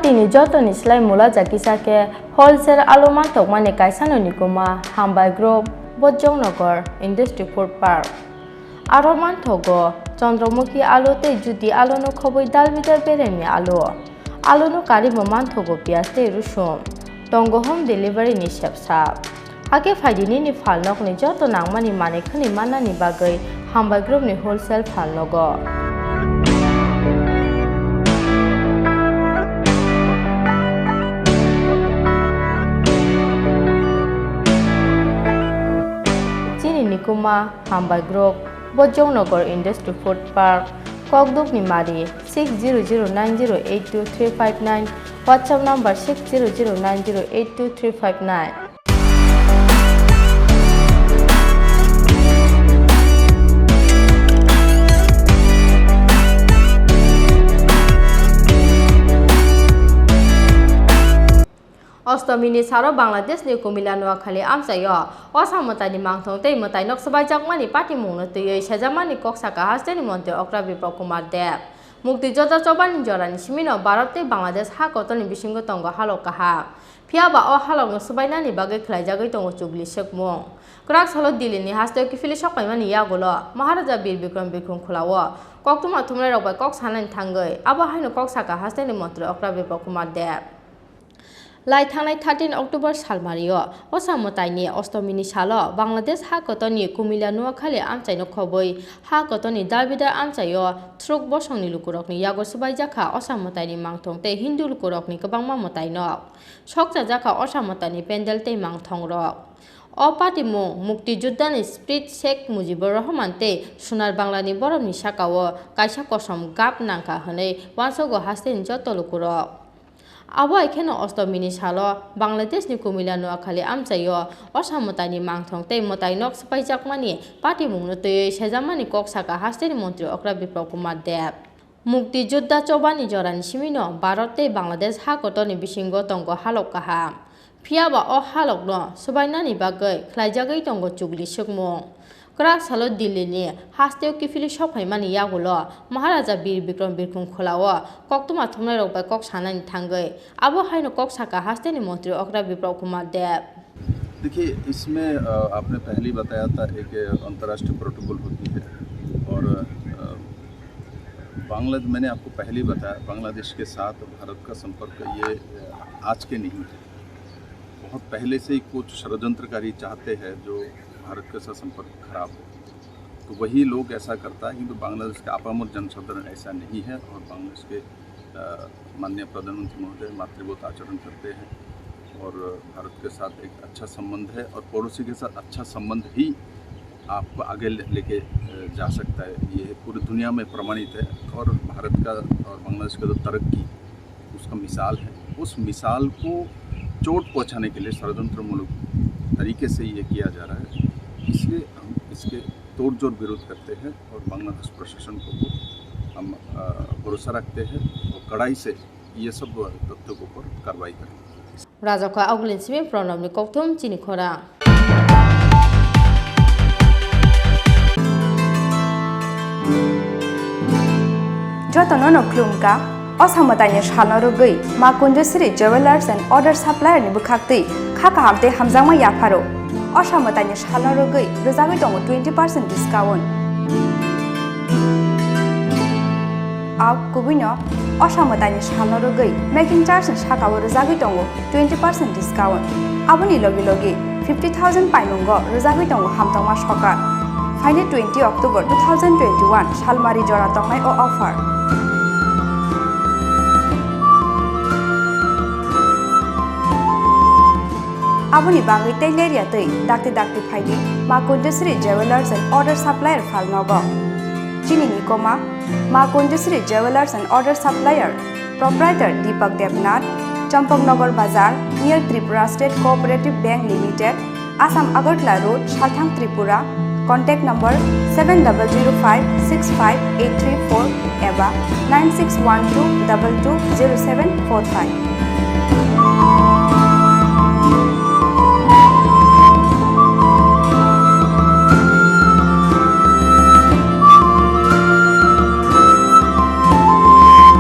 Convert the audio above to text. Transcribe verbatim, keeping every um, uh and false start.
Tini jotoni slai mula jakisa khe wholesale alu mantokmani kaisano nikuma Hambai Group, Bojongnagar Industry Food Park. Aro manthogo Chandramukhi alu tei Jyoti aluno khobwi dalbidal beremni alu. Aluno karwi bo manthogo piyaj tei rusum. Tongo home delivery ni sepsa. Hakhe phaidi nini phalnokni joto nangmani manwi khwnwi mannani bagwi Hambai Group ni wholesale phalnogo. Chini nikuma Hambai Group, Bojongnagar Industry Food Park, Kokdukni Mari, six zero zero nine zero eight two three five nine, WhatsApp number six zero zero nine zero eight two three five nine. Ostomini salo Bangladeshni Kumila Noakhali amchaio Osa mwtaini mangthong tei mwtainok swbaijakmani patimungno twiwi sejakmani kok sakha hasteni montri okra Biplab Kumar Deb. Mukti Jodha chobani jorani simino Bharat tei Bangladesh ha kotorni bisingo tongo halok kaham. Phiya ba o halokno swbainani bagwi khlaijagwi tongo chugli swkmung. Kwrak salo Delhi-ni hasteo kiphilwi sokphaimani yagulo Maharaja Bir Bikram Birkhung Khulao koktwma thumnairok bai kok sanani thangwi abo haino kok sakha hasteni montri okra Biplab Kumar Deb. Lai thangnai thirteen October salmario Osa mwtaini ostomini salo Bangladesh ha kotorni Kumila Noakhali amchaino khobwi ha kotorni dalbidal amchaio thruk bosongni lukurokni yago swbaijakha Osa mwtaini mangthong tei Hindu lukurokni kwbangma mwtainok. Sokchajakha Osa mwtaini pendel tei mangthongrok. O patimung Mukti Juddhani Spirit Sheikh Mujibur Rahman tei Sunar Banglani borokni sakao kaisa kosom gap nangkha hwnwi uansogo hasteni joto lukurok. Abo hai kheno ostomini salo Bangladeshni Kumila Noakhali amchaio Osa mwtaini mangthong tei mwtainok swpaijakmani patimungno twiwi sejakmani kok sakha hasteni montri okra Biplab Kumar Deb. Mukti Juddha chobani jorani simino Bharat tei Bangladesh ha kotorni bisingo tongo halok kaham. Phiya ba o halokno swbainani bagwi khlaijagwi tongo chugli swkmung. Kwrak salo Delhi-ni hasteo kiphilwi sokphaimani yagulo Maharaja Bir Bikram Birkhung Khulao koktwma thumnairok bai kok sanani thangwi abo haino kok sakha hasteni montri okra Biplab Kumar Deb. देखिए, इसमें, अ, आपने पहले ही बताया था, एक अंतर्राष्ट्रीय प्रोटोकॉल होती है और, अ, बांग्ला-, मैंने आपको पहले ही बताया, बांग्लादेश के साथ भारत का संपर्क ये, अ, आज के नहीं है। बहुत पहले से ही कुछ षड्यंत्रकारी चाहते हैं जो भारत के साथ संपर्क खराब हो, तो वही लोग ऐसा करता है, किंतु बांग्लादेश का आपामर जनसाधारण ऐसा नहीं है और बांग्लादेश के, अ, माननीय प्रधानमंत्री महोदय मातृवत आचरण करते हैं और भारत के साथ एक अच्छा संबंध है और पड़ोसी के साथ अच्छा संबंध ही आपको आगे ले-, लेके, अ, जा सकता है। ये पूरी दुनिया में प्रमाणित है और भारत का और बांग्लादेश का जो तरक्की, उसका मिसाल है। उस मिसाल को चोट पहुंचाने के लिए षड्यंत्रमूलक तरीके से ये किया जा रहा है, इसलिए हम इसके तोड़जोड़ विरोध करते हैं और बांग्लादेश प्रशासन को हम, अ, भरोसा रखते हैं और कड़ाई से ये सब तथ्यों के ऊपर कार्रवाई करेंगे। Rajakha Augulin simi Pranabni kokthum chini khorang. Jotono no khulumkha, Osa mwtaini salno rwgwi Ma Kunjasri Jewellers and Other Supplier ni bwkhaktwi kha kaham tei hamjakma yapharo. Osa mwtaini salno rwgwi rwjagwi tongo twenty percent discount. Ak kubuino Osa mwtaini salno rwgwi making charge ni sakao rwjagwi tongo twenty percent discount. Aboni logi logi fifty thousand paimungo rwjagwi tongo hamtokma sokar. Phaini twenty October two thousand twenty-one salmari jora tongnai o offer. Aboni bagwi tei lerya twi dakti dakti phaidi Ma Kunjasri Jewellers and Other Supplier phalnogo. Chini nikoma Ma Kunjasri Jewellers and Other Supplier, Proprietor Deepak Debnath, Champaknagar Bazar, near Tripura State Cooperative Bank Limited, Assam Agartala Road, Salthang, Tripura. Contact number seven double zero five six five eight three four eba nine six one two double two zero seven four five.